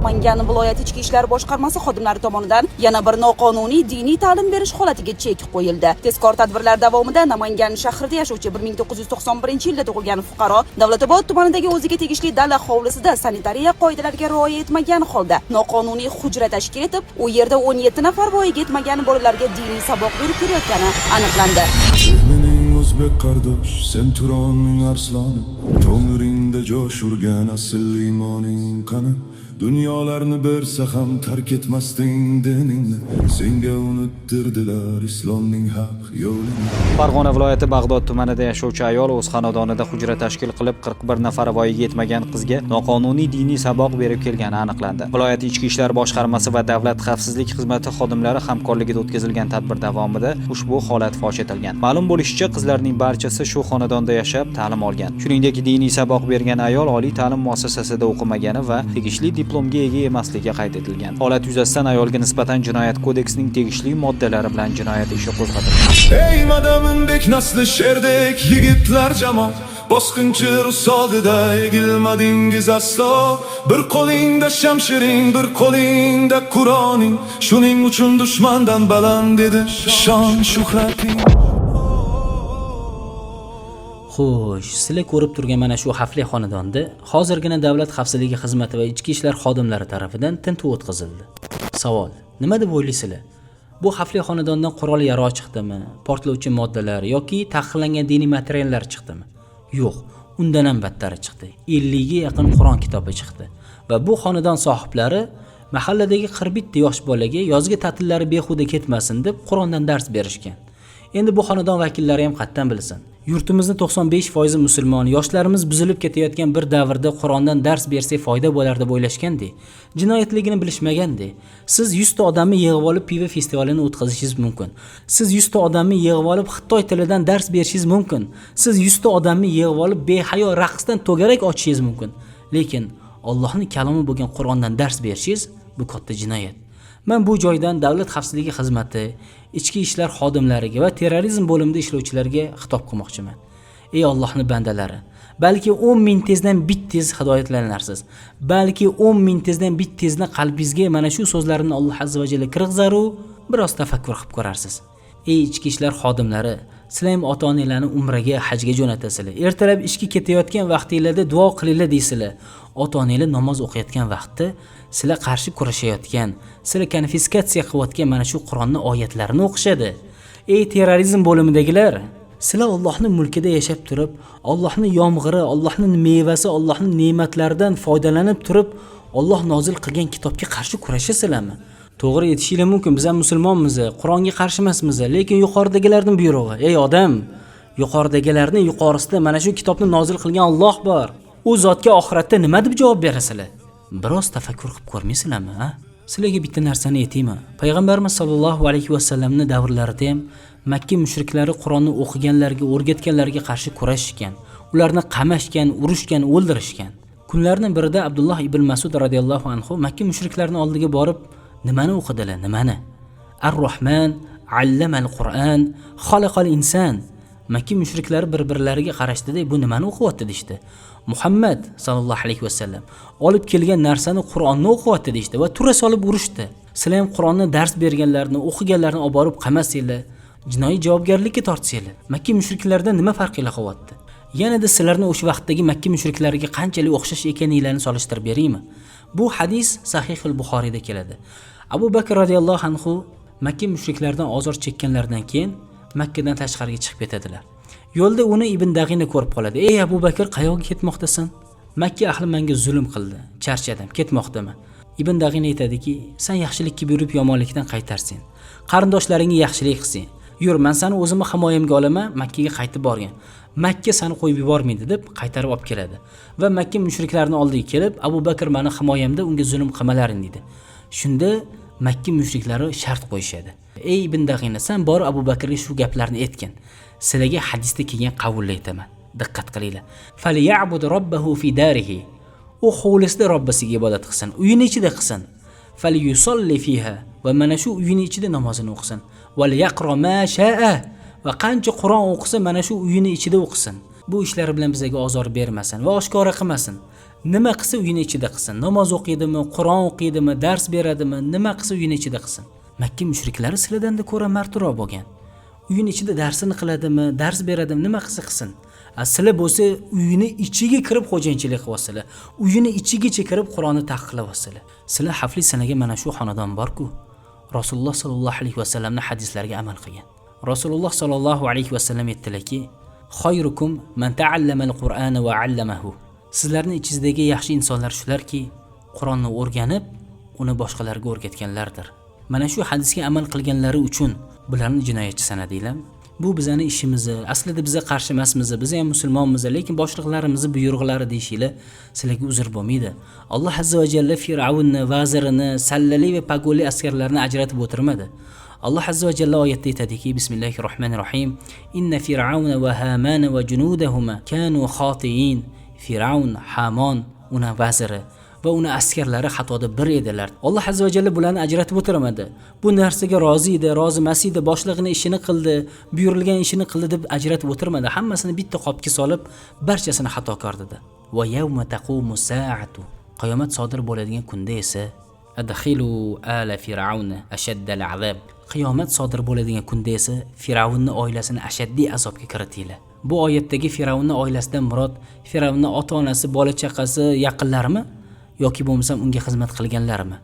Namangan viloyat ichki ishlar boshqarmasi xodimlari tomonidan yana bir noqonuniy diniy ta'lim berish holatiga chek qo'yildi. Tezkor tadbirlar davomida Namangan shahrida yashovchi 1991-yilda tug'ilgan fuqaro Davlatobod tumanidagi o'ziga tegishli dala hovlisida sanitariya qoidalariga rioya etmagan holda noqonuniy hujra tashkil etib, u yerda 17 nafar voyaga yetmagan bolalarga diniy saboq berib kelayotgani aniqlandi. Mening o'zbek qardosh, sen Turonning arsloni. Tomiringda jo'sh urgan asl iymoning qani? Dunyolarni bersa ham tark etmasding diningni. Senga unuttirdilar islomning haq yo'lini. Farg'ona viloyati Bag'dod tumanida yashovchi ayol o'z xonadonida hujra tashkil qilib, 41 nafar voyaga yetmagan qizga noqonuniy diniy saboq berib kelgani aniqlandi. Viloyat ichki ishlar boshqarmasi va Davlat xavfsizlik xizmati xodimlari hamkorligida o'tkazilgan tadbir davomida ushbu holat fosh etilgan. Ma'lum bo'lishicha, qizlarning barchasi shu xonadonda yashab ta'lim olgan. Shuningdek, diniy saboq bergan ayol oliy ta'lim muassasasida o'qimagani va tegishli diplomga ega emasligi qayd etilgan. Holat yuzasidan ayolga nisbatan Jinoyat kodeksining tegishli moddalari bilan jinoyat ishi qo'zg'atilgan. Ey Madamindek nasli sherdek yigitlar jamoat, bosqinchi rus oldida egilmadingiz aslo. Bir qo'lingda shamshiring, bir qo'lingda Qur'oning. Shuning uchun dushmandan baland edi shon shuhrating. Xo'sh, sizlar ko'rib turgan mana shu xavfli xonadonda hozirgina Davlat xavfsizligi xizmati va ichki ishlar xodimlari tarafidan tintuv o'tkazildi. Savol: nima deb o'ylaysizlar? Bu xavfli xonadondan qurol yarog' chiqdimi, portlovchi moddalar yoki taqiqlangan diniy materiallar chiqdimi? Yo'q, undan ham battari chiqdi. 50 ga yaqin Qur'on kitobi chiqdi. Va bu xonadon sohiblari mahalladagi 41 yosh bolaga yozgi ta'tillari behuda ketmasin deb Qur'ondan dars berishgan. Endi bu xonadon vakillari ham qatdan bilsin. Yurtimizni 95% musulmon, yoshlarimiz buzilib ketayotgan bir davrda Qur'ondan dars bersak foyda bo'lar deb o'ylashgandek, jinoyatligini bilishmagandek. Siz 100 ta odamni yig'ib olib pivo festivalini o'tkazishingiz mumkin. Siz 100 ta odamni yig'ib olib xitoy tilidan dars berishingiz mumkin. Siz 100 ta odamni yig'ib olib behayo raqsdan to'garak ochishingiz mumkin. Lekin Allohning kalomi bo'lgan Qur'ondan dars berishingiz bu katta jinoyat. Men bu joydan Davlat xavfsizligi xizmati, ichki ishlar xodimlariga va terrorizm bo'limida ishlovchilarga xitob qilmoqchiman. Ey Allohning bandalari, balki 10 mingtizdan bittangizdan hidoyatlanarsiz. Balki 10 mingtizdan bittangizdan qalbingizga mana shu so'zlarni Alloh azza va jalla kirg'izaru, biroz tafakkur qilib ko'rarsiz. Ey ichki ishlar xodimlari, sizlar ham ota-onalarni umraga, hajga jo'natasizlar. Ertalab ishga ketayotgan vaqtinglarda duo qilinglar deysizlar. Ota-onalar namoz o'qiyotgan vaqtda sizlar qarshi kurashayotgan, sizlar konfiskatsiya qilayotgan mana shu Qur'onning oyatlarini o'qishadi. Ey terrorizm bo'limidagilar, sizlar Allohning mulkida yashab turib, Allohning yomg'iri, Allohning mevasi, Allohning ne'matlaridan foydalanib turib, Alloh nozil qilgan kitobga qarshi kurashasizlarmi? To'g'ri aytishinglar mumkin, biz ham musulmonmiz, Qur'onga qarshi emasmiz, lekin yuqoridagilarning buyrug'i. Ey odam, yuqoridagilarning yuqorisida mana shu kitobni nozil qilgan Alloh bor. U zotga oxiratda nima deb javob berasizlar? Biroz tafakkur qilib ko'rmaysizlarmi, a? Sizlarga bitta narsani aytaymi? Payg'ambarimiz sollallohu alayhi vasallamning davrlarida ham Makka mushriklari Qur'onni o'qiganlarga, o'rgatganlarga qarshi kurashishgan. Ularni qamashgan, urushgan, o'ldirishgan. Kunlarning birida Abdulloh ibn Mas'ud radhiyallohu anhu Makka mushriklarining oldiga borib, nimani o'qidilar, nimani? Ar-Rahman allamal Qur'an, xalaqal insan. Makka mushriklari bir-birlariga qarashdida, bu nimani o'qiyapti deyishdi. Muhammad sallallohu alayhi vasallam olib kelgan narsani, Qur'onni o'qiyapti deyishdi va tura solib urishdi. Sizlar ham Qur'onni dars berganlarni, o'qiganlarni olib borib qamasanglar, jinoiy javobgarlikka tortsanglar, Makka mushriklaridan nima farqinglar qolyapti? Yanada sizlarni o'sha vaqtdagi Makka mushriklariga qanchalik o'xshash ekaninglarni solishtirib beraymi? Bu hadis Sahihul Buxoriyda keladi. Abu Bakr radhiyallohu anhu Makka mushriklaridan ozor chekkanlaridan keyin Makkadan tashqariga chiqib ketadilar. Yo'lda uni Ibn Dag'ina ko'rib qoladi. "Ey Abu Bakr, qayoqqa ketmoqdasan?" "Makka ahli menga zulm qildi, charchadim, ketmoqdaman." Ibn Dag'ina aytadiki, "Sen yaxshilikka buyurib yomonlikdan qaytarsin. Qarindoshlaringga yaxshilik qilsin. Yur, men seni o'zimni himoyamga olaman, Makkaga qaytib borgin. Makka seni qo'yib yubormaydi" deb qaytarib olib keladi. Va Makka mushriklarining oldiga kelib, "Abu Bakr meni himoyamda, unga zulm qilmalaring" deydi. Shunda Makka mushriklari shart qo'yishadi. "Ey Ibn Dag'ina, sen borib Abu Bakrga shu gaplarni aytgin. Sizlarga hadisda kelgan qavulni aytaman. Diqqat qilinglar. Falya'bud robbahu fi darihi. U hovlisida Robbisiga ibodat qilsin, uyini ichida qilsin. Falyusolli fiha, va mana shu uyini ichida namozini o'qisin. Val yaqra ma sha'a, va qancha Qur'on o'qisa mana shu uyini ichida o'qisin. Bu ishlari bilan bizga ozor bermasin va oshkora qilmasin. Nima qilsa uyini ichida qilsin. Namoz o'qiydimi, Qur'on o'qiydimi, dars beradimi, nima qilsa uyini ichida qilsin. Makka mushriklari sizlardan ko'ra mardroq bo'lgan. Uyini ichida darsini qiladimi, dars beradimi, nima qilsa qilsin. Sizlar bo'lsa uyini ichiga kirib xo'jayinchilik qilyapsizlar. Uyini ichigacha kirib Qur'onni taqiqlayapsizlar. Sizlar xavfli sanaga mana shu xonadon bor-ku. Rasululloh sallallohu alayhi vasallamning hadislariga amal qilgan. Rasululloh sallallohu alayhi vasallam aytdilarki: "Xayrukum man ta'allama al-Qur'ana va 'allamahu." Sizlarning ichingizdagi yaxshi insonlar shularki, Qur'onni o'rganib, uni boshqalarga o'rgatganlardir. Mana shu hadisga amal qilganlari uchun bularni jinoyatchi sanadinglar. Bu bizani ishimiz, aslida biza qarshi emasmiz, biz ham musulmonmiz, lekin boshliqlarimizni buyruqlari deyishinglar sizlarga uzr bo'lmaydi. Alloh azza va jalla Fir'avnni, vazirini, sallali va pagoli askarlarini ajratib o'tirmadi. Alloh azza va jalla oyatda aytadiki: Bismillahirrohmanirrohim. Inna fir'auna va hamana va junudahuma kanu xotiin. Fir'avn, Hamon, uni vaziri va uni askarlari xatoda bir edilar. Alloh azza va jalla bularni ajratib o'tirmadi. Bu narsaga rozi edi, rozi emas edi, boshlig'ini ishini qildi, buyurilgan ishini qildi deb ajratib o'tirmadi. Hammasini bitta qopga solib, barchasini xatokor dedi. Va yawma taqumu sa'atu. Qiyomat sodir bo'ladigan kunda esa adkhilu ala fir'auna ashaddal azab. Qiyomat sodir bo'ladigan kunda esa Fir'avnning oilasini ashaddiy azobga kiritinglar. Bu oyatdagi Fir'avnning oilasidan murod Fir'avnning ota-onasi, bola chaqasi, yaqinlarimi yoki bo'lmasam unga xizmat qilganlarmi?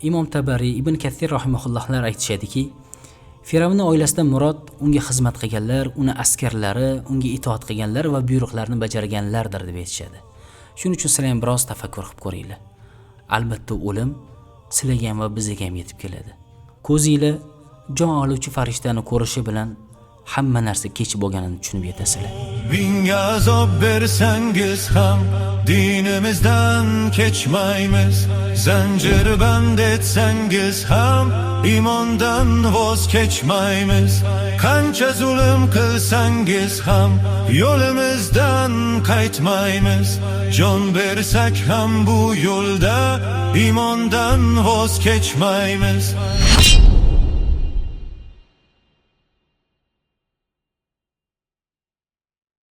Imom Tabariy, Ibn Kathir rahimahullohlar aytishadiki, Fir'avnning oilasidan murod unga xizmat qilganlar, uni askarlari, unga itoat qilganlar va buyruqlarni bajarganlardir deb aytishadi. Shuning uchun sizlar ham biroz tafakkur qilib ko'ringlar. Albatta o'lim sizlarga ham va bizga ham yetib keladi. Ko'zinglar jon oluvchi farishtani ko'rishi bilan hamma narsa kech bo'lganini tushunib yetasizlar. Ming azob bersangiz ham dinimizdan kechmaymiz. Zanjirband etsangiz ham iymondan voz kechmaymiz. Qancha zulm qilsangiz ham yo'limizdan qaytmaymiz. Jon bersak ham bu yo'lda iymondan voz kechmaymiz.